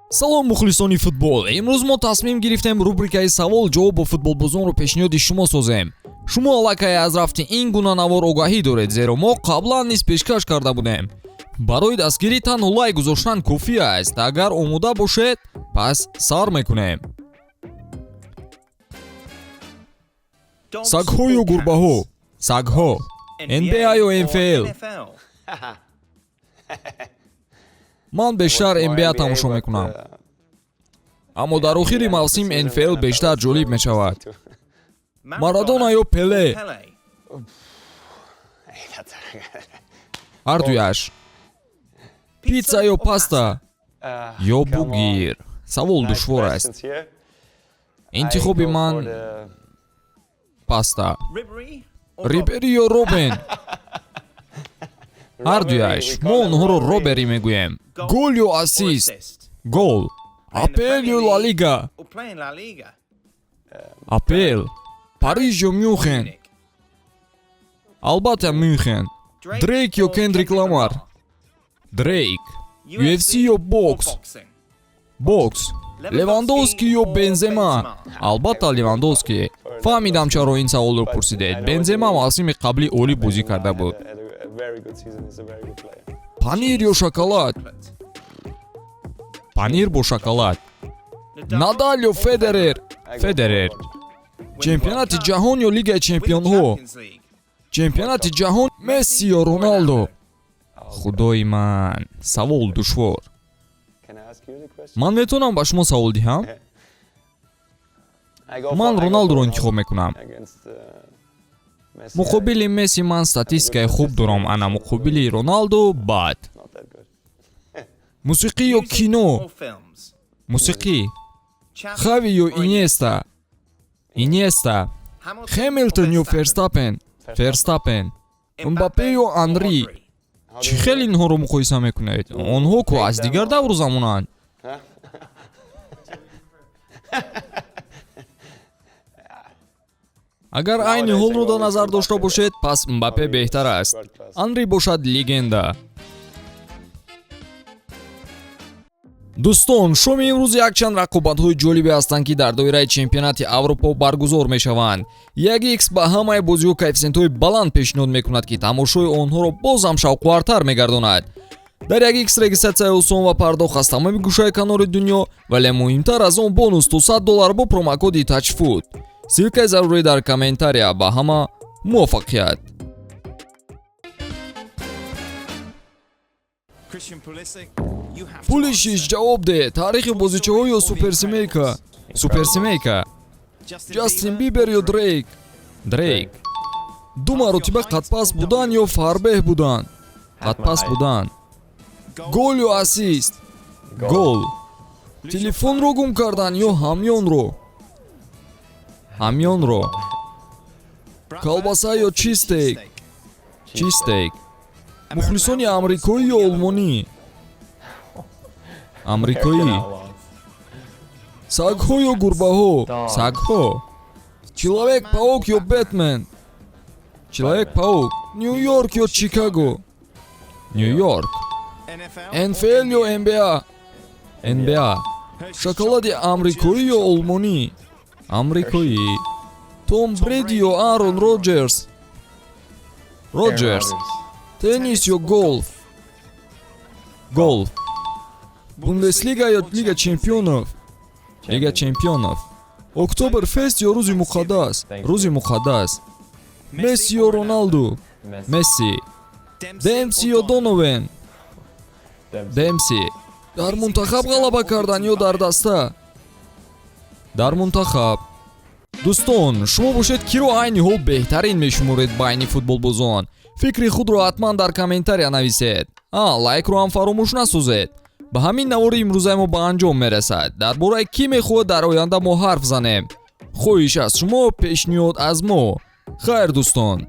Салом, мухлисони футбол. Имрӯз мо тасмим гирифтем рубрикаи савол ҷавоб бо футболбозонро пешниҳоди шумо созем. Шумо аллакай аз рафти ин гуна навор огаҳӣ доред, зеро мо қаблан низ пешкаш карда будем. Барои дастгирӣ танҳо лайк гузоштан кофӣ аст. Агар омода бошед, пас сар мекунем. Сагҳо ё гурбаҳо? Сагҳо. NBA ё NFL? Ман бештар NBA тамошо мекунам. Аммо дар охири мавсим NFL бештар ҷолиб мешавад. Марадона ё Пеле? Ҳардуяш. Питса ё паста? Ё бугир? Савол душвор аст. Интихоби ман паста. Рибери ё Робен? Ҳардуяш. Мо онҳоро Робери мегӯем. Гол ё ассист? Гол. АПЛ ё Ла Лига? АПЛ. Париж ё Мюнхен? Албатта, Мюнхен. Дрейк ё Кендрик Ламар? Дрейк. UFC ё бокс? Бокс. Левандовский ё Бензема? Албатта, Левандовский. Фаҳмидам, чаро ин саволро пурсидед. Бензема мавсими қаблӣ олӣ бозӣ карда буд. Панир ё шоколад? Панир бо шоколад. Надал ё Федерер? Федерер. Чемпионати ҷаҳон ё Лигаи чемпионҳо? Чемпионати ҷаҳон. Месси ё Роналдо? Худои ман, савол душвор. Ман метавонам ба шумо савол диҳам? Ман Роналдоро интихоб мекунам. Муқобили Месси ман статистикаи хуб дорам, ана муқобили Роналдо бад. Мусиқӣ ё кино? Мусиқӣ. Хави ё Инеста? Инеста. Хемилтон ё Ферстапен? Ферстапен. Мбаппе ё Анри? Чӣ хел инҳоро муқоиса мекунед? Онҳо ку аз дигар давру замонанд. Агар айни ҳолро дар назар дошта бошед, пас Мбаппе беҳтар аст. Анри бошад легенда. Дӯстон, шоми имрӯз якчанд рақобатҳои ҷолибе ҳастанд, ки дар доираи чемпионати Аврупо баргузор мешаванд. 1x ба ҳамаи бозиҳо коэффисиентҳои баланд пешниҳод мекунад, ки тамошои онҳоро боз ҳам шавқовартар мегардонад. Дар 1x регистратсияи осон ва пардохт аз тамоми гӯшаи канори дунё, вале муҳимтар аз он бонус то $100 бо промокоди TAJFOOT. Ссылкаи зарурӣ дар комментария. Ба ҳама муваффақият. Пулишич, ҷавоб деҳ. Таърихи бозичаҳо ё Суперсемейка? Суперсемейка. Ҷастин Бибер ё Дрейк? Дрейк. Ду маротиба қадпаст будан ё фарбеҳ будан? Қадпаст будан. Гол ё ассист? Гол. Телефонро гум кардан ё ҳамёнро? Ҳамёнро. Колбаса ё чизстейк? Чизстейк. Мухлисони амрикоӣ ё олмонӣ? Амрикоӣ. Сагҳо ё гурбаҳо? Сагҳо. Человек паук ё Бэтмен? Человек паук. Нью-Йорк ё Чикаго? Нью-Йорк. НФЛ ё НБА? НБА. Шоколади амрикоӣ ё олмонӣ? Амрикоӣ. Том Бреди ё Аарон Роҷерс? Роҷерс. Теннис ё голф? Голф. Бундеслига ё Лига чемпионов? Лига чемпионов. Октоберфест ё Рӯзи муқаддас? Рӯзи муқаддас. Месси ё Роналду? Месси. Демпси ё Доновен? Демпси. Дар мунтахаб ғалаба кардан ё дар даста? Дар мунтахаб. Дӯстон, шумо бошед, киро айни ҳол беҳтарин мешуморед байни футболбозон? Фикри худро ҳатман дар комментария нависед. Лайкро ҳам фаромӯш насозед. Ба ҳамин навори имрӯзаи мо ба анҷом мерасад. Дар бораи кӣ мехоҳад дар оянда мо ҳарф занем? Хоҳиш аз шумо, пешниҳод аз мо. Хайр, дӯстон.